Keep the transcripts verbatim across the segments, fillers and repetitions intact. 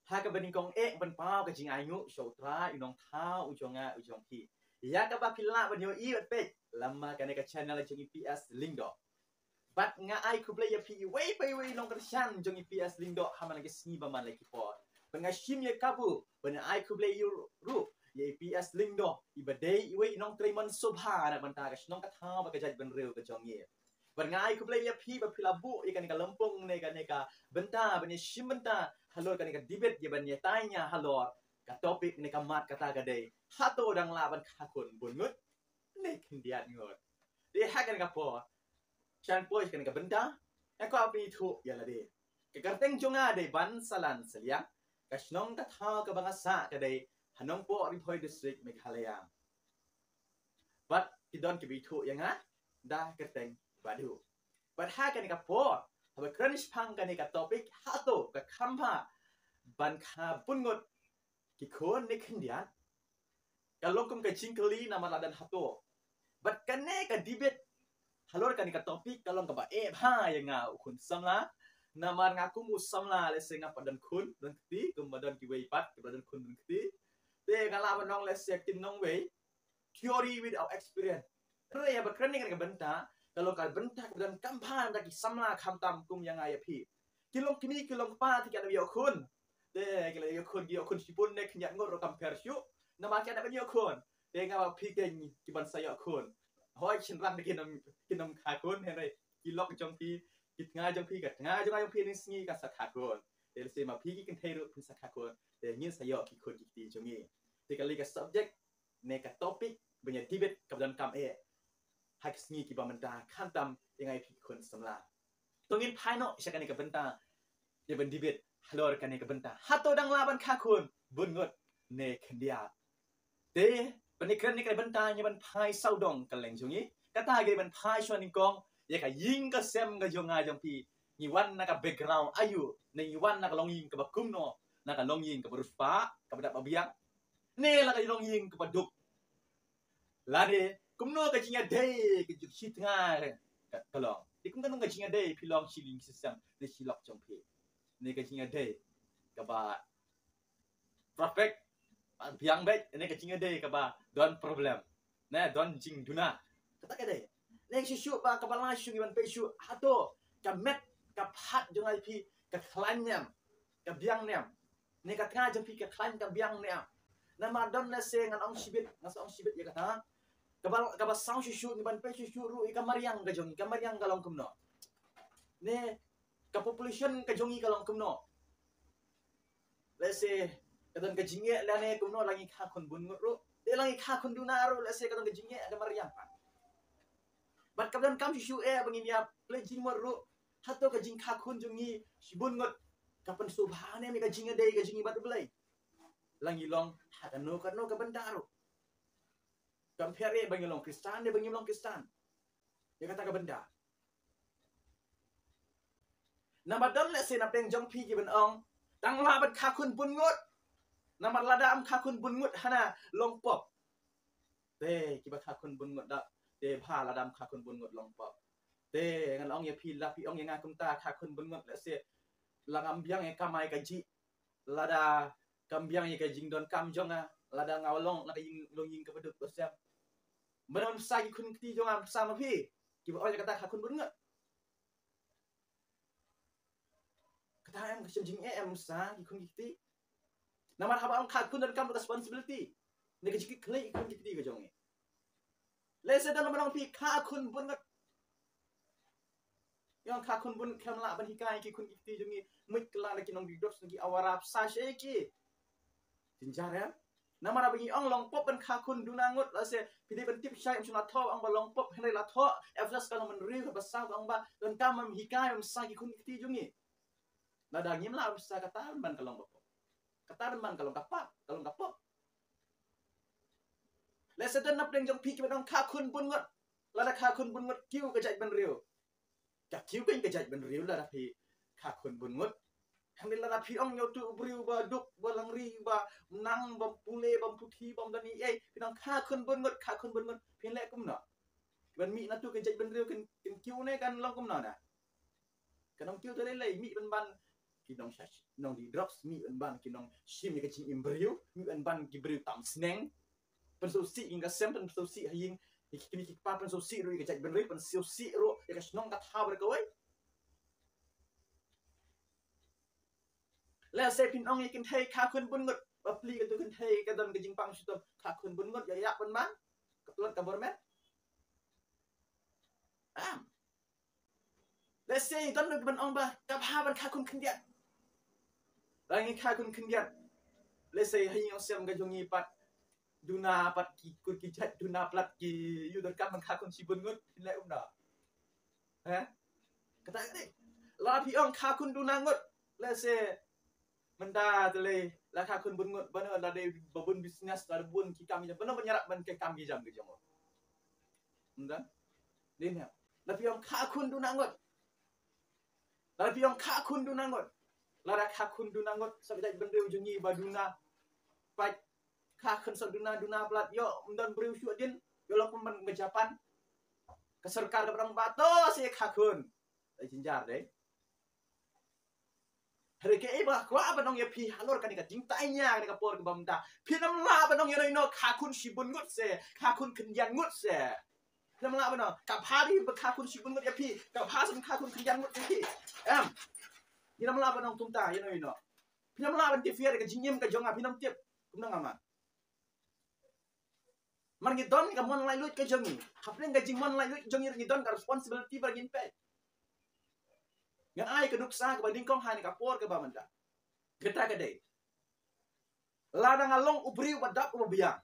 Ha kaba nyngkong eh ban paw ka jingainguh sha U Trai, U Nongthaw u jong nga u jong phi. Ïa kaba phi lah ban ïohi bad peit lyngba kane ka channel jong i P S Lyngdoh. Bad nga ai khublei ïa phi iwei pa iwei i nongkyrshan jong i P S Lyngdoh ha man la ki sngi bad man la ki por. Bad nga shim ïa kabu ban ai khublei ïa u ruh ïa i P S Lyngdoh, i ba dei iwei i nongtrei mon sngewbha na bynta ka shnong ka thaw bad ka jaitbynriew ka jong ngi. Bad nga ai khublei ïa phi ba phi la buh ïa kane ka lympung ne kane ka bynta ban ïa shim bynta halor kane ka debate, ïa ban ïa tanya halor ka topic ne ka mat kata ka dei: Hato dang lah ban kha khun bun ngut ne khyndiat ngut? Te ha kane ka por, shan poi kane ka bynta, nga kwah phi thuh ïa lade. Ka kyrteng jong nga dei Ban Salan Saliang, ka shnong ka thaw kaba nga sah ka dei ha Nongpoh, Ri Bhoi District, Meghalaya. Bad ki don kiba ithuh ïa nga da kyrteng Badu. Bad ha kane ka por, haba kren shaphang kane ka topic, hato ka kham bha ban kha bun ngut ki khun ne khyndiat? Ka long kum ka jingkylli namar la don hato. Bad kane ka debate halor kane ka topic ka long kaba eh bha ïa nga u khun samla. Namar nga kum u samla, lehse nga pat don khun don kti, kumba don kiwei pat kiba don khun don kti. Te nga lah ban ong lehse kin nongwei, theory without experience. Hynrei haba kren ïa kane ka bynta, ka long ka bynta kaba donkam bha na ki samla khamtam kum ïa nga ïa phi. Ki long kmie ki long kpa te ki hap ïoh khun. Te ki la ïoh khun, ki ïoh khun shibun ne khyndiat ngut ruh kam pher shuh. Namar ki hap ïoh khun. Te nga bad phi keiñ ki ban sa ïoh khun. Hooid, shynrang te kin ym, kin ym kha khun, hynrei ki lok jong phi, ki tnga jong phi, ka tnga jong nga jong phi, hynne sngi kan sa kha khun. Te lehse ma phi ki kynthei ruh phin sa kha khun. Te ngin sa ïoh ki khun ki kti jong ngi. Te kane ka subject ne ka topic ban ïa debate kaba donkam eh ha ki sngi kiba mynta, khamtam ïa nga ïa phi ki khun samla. To ngin phai noh sha kane ka bynta, ïa ban debate halor kane ka bynta: Hato dang lah ban kha khun bun ngut ne khyndiat? Te ban ïa kren ïa kane ka bynta, ngi ban phai sawdong kylleng jong ngi. Kata ka dei ban phai shuwa nyngkong ïa ka ïing ka sem ka jong nga jong phi. Ngi wan na ka background aïu, ne ngi wan na ka longïing kaba kumno? Na ka longïing kaba riewspah, kaba dap ba biang, ne la ka longïing kaba duk? Lane kumno ka jingïadei ka jong shi tnga ka, ka long? Te kum kano ka jingïadei phi long shi longïing shi sem ne shi lok jong phi? Ne ka jingïadei kaba perfect, biang beit, ne ka jingïadei kaba don problem, ne don jingduna? Kata ka dei. Ne shisha ba kaba la shu ngi ban peit shuh, hato ka met ka phad jong nga ïa phi ka khlaiñ ne em, ka biang ne em? Ne ka tnga jong phi ka khlaiñ ka biang ne em? Namar don, lehse ngan ong shibit, ngan sa ong shibit ïa kata. Kaba, kaba saw shisha ngi ban peit shisha ruh ïa ka mariang ka jong ngi, ka mariang ka long kumno? Ne ka population ka jong ngi ka long kumno? Lehse ka don ka jingeh lane kumno, la ngi kha khun bun ngut ruh, te la ngi kha khun duna ruh, lehse ka don ka jingeh ka mariang pat. Bad ka donkam shisha eh ba ngin ïa pynleit jingmut ruh, hato ka jingkha khun jong ngi shibun ngut ka pynsngewbha ne em ïa ka jingïadei ka jong ngi bad U Blei? La ngi long ha kano kano ka bynta ruh, kam pher eh ba ngi long Khristan ne ba ngim long Khristan, ïa kata ka bynta. Namar don, lehse na pdeng jong phi ki ban ong, dang lah ban kha khun bun ngut. Namar lada ym kha khun bun ngut hana long pop. Te kiba kha khun bun ngut da, te bha lada ym kha khun bun ngut long pop. Te ngan ong ïa phi, la phi ong ïa nga kumta, kha khun bun ngut, lehse la ngam biang ïa ka kamai kajih, lada kam biang ïa ka jingdonkam jong nga, lada nga long na ka ïing, longïing kaba duk ba sem. Mano ban sa ki khun ki kti jong nga, sa ma phi? Kiba ong ïa kata kha khun bun ngut. Kata em ka shem jingeh em sa ki khun ki kti. Namar haba ong kha khun donkam responsibility, ne ka jingkitkhlieh ki khun ki kti ka jong ngi. Lehse don ba ong phi kha khun bun ngut. Ïa ong kha khun bun ngut, khlem lah ban hikai ki khun ki kti jong ngi, mut kylla da ki nongdih drugs ne ki awara, sa sha ki. Jynjar em. Namar haba ngi ong long pop ban kha khun duna ngut, lehse phi dei ban tip shai, ym shym la thoh ong ba long pop, hynrei la thoh Ephesos ka long ban riew, kaba saw ong ba donkam ban hikai, ban sa ki khun ki kti jong ngi. Lada ngim lah ban sa, kata ban ka long ba pop. Kata ban ka long ka pap, ka long ka pop. Lehse don na pdeng jong phi kiba ong kha khun bun ngut. Lada kha khun bun ngut, kiew ka jaitbynriew. Ka kiew ka jaitbynriew lada phi kha khun bun ngut. Hynrei lada phi ong ïa utu u briew ba duk, ba langri, ba nang, bym pule, bym puthi, bym don ei ei, phi ong kha khun bun ngut, kha khun bun ngut, phin leh kumno? Ban mih na tu ka jaitbynriew kan, kan kiew ne kan long kumno na? Kan ym kiew te lei lei, mih ban ban ki nong sha, nong di drugs, mih ban ban ki nong shim ïa ka jingim briew, mih ban ban ki briew tam sneng. Pynsngewsih ïing ka sem, pynsngewsih ha ïing, ïa ki kmie ki kpa, pynsngewsih ruh ïa ka jaitbynriew, pynsngewsih ruh ïa ka shnong ka thaw bad kawei. Lehse phin ong ïa kynthei kha khun bun ngut, bapli katu kynthei ka don ka jingpang shitom, kha khun bun ngut, ïa ïa ban ban ka tlot ka bor met. Em. Lehse don ruh ban ong ba ka bha ban kha khun khyndiat. Ba ngi kha khun khyndiat. Lehse ha ïing ha sem ka jong ngi pat duna pat ki kur ki jait duna pat ki ïoh donkam ban kha khun shibun ngut, phin leh kumno? He? Kata ka dei. La phi ong kha khun duna ngut. Lehse mynta te lei la kha khun bun ngut, ban la dei ba bun business, la bun ki kam ki jam, ban ban ïarap ban ki kam ki jam ki jong. Mynta. Dei ne. La phi ong kha khun duna ngut. La phi ong kha khun duna ngut. Lada kha khun duna ngut, sa ka jaitbynriew jong ngi ba duna. Pat kha khun sa duna, duna palat, ïoh ym don briew shuh dien, ïoh long kum ban ka Japan. Ka sorkar ka ba dang ba to sa kha khun. Ai jynjar dei. Hynrei kaei ba kwah ban ong ïa phi halor kane ka jingtaiñia kane ka por kaba mynta. Phin ym lah ban ong ïano ïano kha khun shibun ngut se, kha khun khyndiat ngut se. Phin ym lah ban ong ka bha ba kha khun shibun ngut ïa phi, ka bha sa kha khun khyndiat ngut ïa phi. Em. Phin ym lah ban ong kumta ïano ïano. Phin ym lah ban interfere ka jingim ka jong nga, phin ym tip. Kumno nga man. Mar ngi don ka mon laitluid ka jong ngi. Hapdeng ka jingmon laitluid jong ngi ngi don ka responsibility ba ngin peit. Ngan ai ka nuksa kaba nyngkong ha kane ka por kaba mynta. Kata ka dei. Lada nga long u briew ba dap uba biang.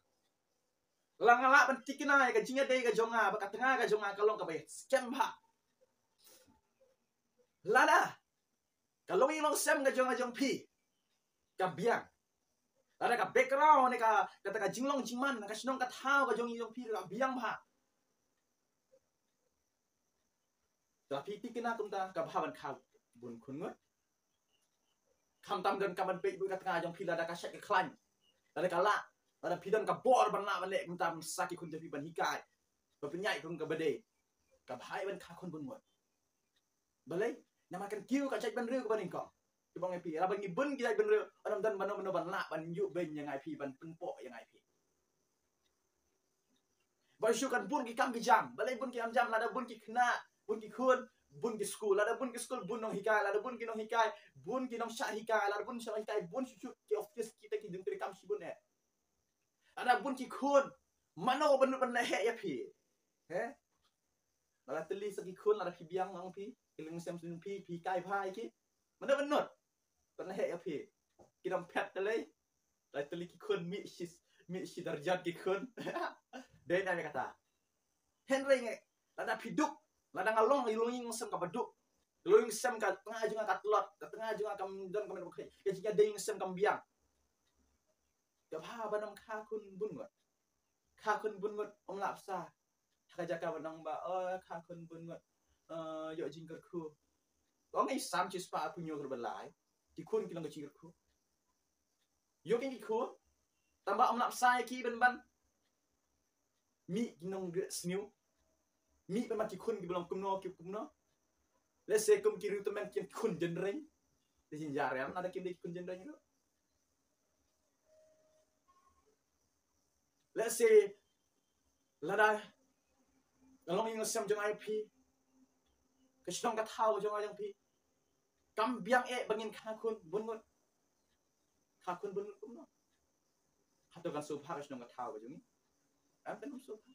Lada nga lah ban tikna ïa ka jingïadei ka jong nga, ba ka tnga ka jong nga ka long kaba skhem bha. Lada ka longïing longsem ka jong nga jong phi ka biang. Lada ka background ne ka, kata ka jinglong jingman, ka shnong ka thaw ka jong ngi jong phi ka biang bha. Te phi tikna kumta ka bha ban kha bun khun ngut. Khamtam don ka ban peit bad ka tnga jong phi lada ka shait ka khlaiñ. Lada ka lah, lada phi don ka bor ban lah ban leh kumta sa ki khun jong phi ban hikai. Ba pynïaid kum kaba dei. Ka bha ban kha khun bun ngut. Balei? Namar kan kiew ka jaitbynriew kaba nyngkong. Ki bang ïa phi, lada ngi bun ki jaitbynriew, ym don mano mano ban lah ban ïuh beiñ ïa ngi phi, ban pynpoh ïa ngi phi. Ba shu kan bun ki kam ki jam, balei bun ki kam jam, lada bun ki khynnah, bun ki khun, bun ki skul, lada bun ki skul, bun nonghikai, lada bun ki nonghikai, bun ki nongshah hikai, lada bun shah hikai, bun shu shu ki office kita ki jingtrei kam shibun eh. Lada bun ki khun, mano ban nud ban leh heh ïa phi. He? Lada tylli sa ki khun, lada phi biang nang phi, ki leng sem sem phi, phi hikai bha ïa ki. Mano ban nud ban leh heh ïa phi. Ki dang phet te lei. Lada tylli ki khun mih shi, mih shi darjan ki khun. Dei na me kata. Hynrei ngi, lada phi duk, lada nga long, long ïing sem kaba duk. Long ïing sem ka tnga jong nga ka tlot, ka tnga jong nga kam don kam don ka jingïadei ïing sem kam biang. Ka bha ban ym kha khun bun ngut. Kha khun bun ngut ym lah bsa. Ha ka jaka ban ong ba, oh, kha khun bun ngut. Eh, ïoh jingkyrkhu. Ong ngi sam chi spah pynïoh kyrpad lai. Ki khun ki long ka jingkyrkhu. Ïoh ki khun. Tang ba ym lah bsa ïa ki ban ban. Mih ki nongrieh sniew. Mih ban mat ki khun kiba long kumno ki kumno. Lehse kum ki riew tymmen ki khun jynreng. Te jynjar em, lada kim dei ki khun jynreng ruh. Lehse lada ka longïing sem jong nga ïa phi, ka shnong ka thaw jong nga jong phi, kam biang eh ba ngin kha khun bun ngut. Kha khun bun ngut kumno? Hato kan sngewbha ka shnong ka thaw ka jong ngi? Em, kan sngewbha.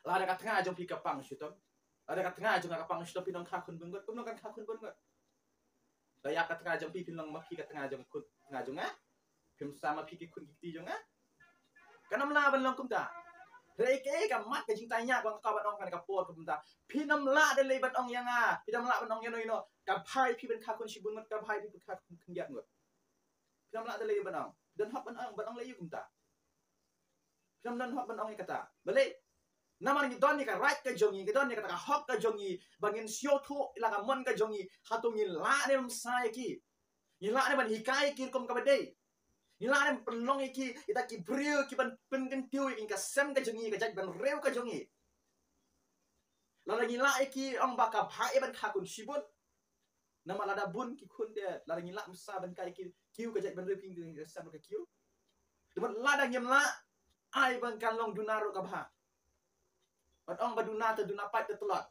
Lada ka tnga jong phi ka pang shitom, lada ka tnga jong nga ka pang shitom, phi nang kha khun bun ngut, kumno kan kha khun bun ngut? Da ïa ka tnga jong phi, phin long ma phi ka tnga jong khun, tnga jong nga. Phim sa ma phi ki khun ki kti jong nga. Kan ym lah ban long kumta. Hynrei kaei ka mat ka jingtaiñia ba nga kwah ban ong ha kane ka por kumta. Phin ym lah da lei ban ong ïa nga. Phin ym lah ban ong ïano ïano. Ka bha ïa phi ban kha khun shibun ngut, ka bha ïa phi ban kha khun khyndiat ngut. Phin ym lah da lei ban ong. Don hok ban ong, ban ong lei kumta. Phin ym don hok ban ong ïa kata. Balei? Namar ngi don ïa ka right ka jong ngi, ngi don ïa kata ka hok ka jong ngi, ba ngin sngewthuh ïa la ka mon ka jong ngi, hato ngi lah ne ym bsa ïa ki. Ngi lah ne ban hikai ïa ki rukom kaba dei. Ngi lah ne ban pynlong ïa ki, ïa kita ki briew ki ban pynkyntiew ïa ka sem ka jong ngi, ka jaitbynriew ka jong ngi. Lada ngi lah ïa ki ong ba ka bha ïa ban kha khun shibun. Namar lada bun ki khun te, lada ngi lah mynta ban hikai ki kiew ka jaitbynriew, ki ngi sem ka kiew. Te bad lada ngim lah, ai ba kan long duna ruh ka bha. Wat ong ba duna te duna pait te tlot.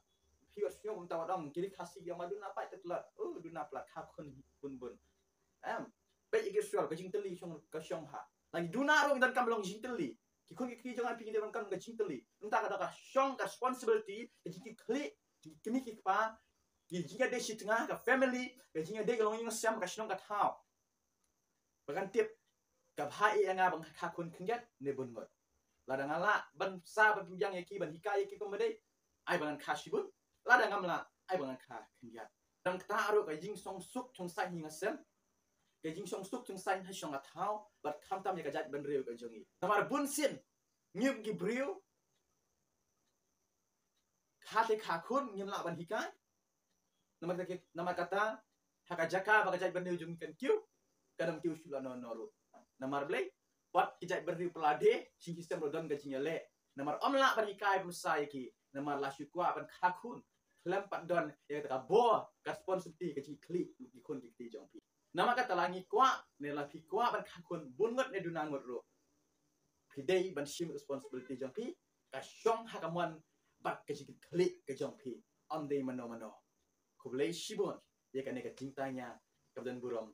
Phi wat sngew mynta wat ong ki ri Khasi ki ong ba duna pait te tlot. Oh, duna palat, kha khun bun bun. Em, peit ïa ki shuwa ka jingtylli shong, ka shong ha. Lada duna ruh ngi donkam long jingtylli. Ki khun ki kti jong ngi phi ngi donkam ka jingtylli. Mynta ka dei ka shong ka responsibility, ka jingkitkhlieh, ki kmie ki kpa, ki jingïadei shi tnga, ka family, ka jingïadei ka longïing sem, ka shnong ka thaw. Ba kan tip, ka bha ïa nga ban kha khun khyndiat ne bun ngut. Lada nga lah ban sa ban pynbiang ïa ki, ban hikai ïa ki kumba dei, ai ba ngan kha shibun. Lada ngam lah, ai ba ngan kha khyndiat. Dang kata ruh ka jingshongsuk shongsaiñ hi nga sem, ka jingshongsuk shongsaiñ ha shong ka thaw, bad khamtam ïa ka jaitbynriew ka jong ngi. Namar bun sien, ngim ki briew, kha te kha khun, ngim lah ban hikai. Namar kata, namar kata, ha ka jaka ba ka jaitbynriew jong ngi kan kiew, ka dang kiew shuh la no no ruh. Namar balei, wat ki jaitbynriew pala de, jingkisem ruh don ka jingïaleh. Namar ym lah ban hikai bynta ïa ki, namar la shu kwah ban kha khun. Khlem pat don ïa kata ka bor, ka responsibility, ka jingkitkhlieh ki khun ki kti jong phi. Namar kata la ngi kwah, ne la phi kwah ban kha khun bun ngut ne duna ngut ruh, phi dei ban shim responsibility jong phi, ka shong ha ka mon bad ka jingkitkhlieh ka jong phi. Ym dei mano mano. Khublei shibun ïa kane ka jingtanya kaba don burom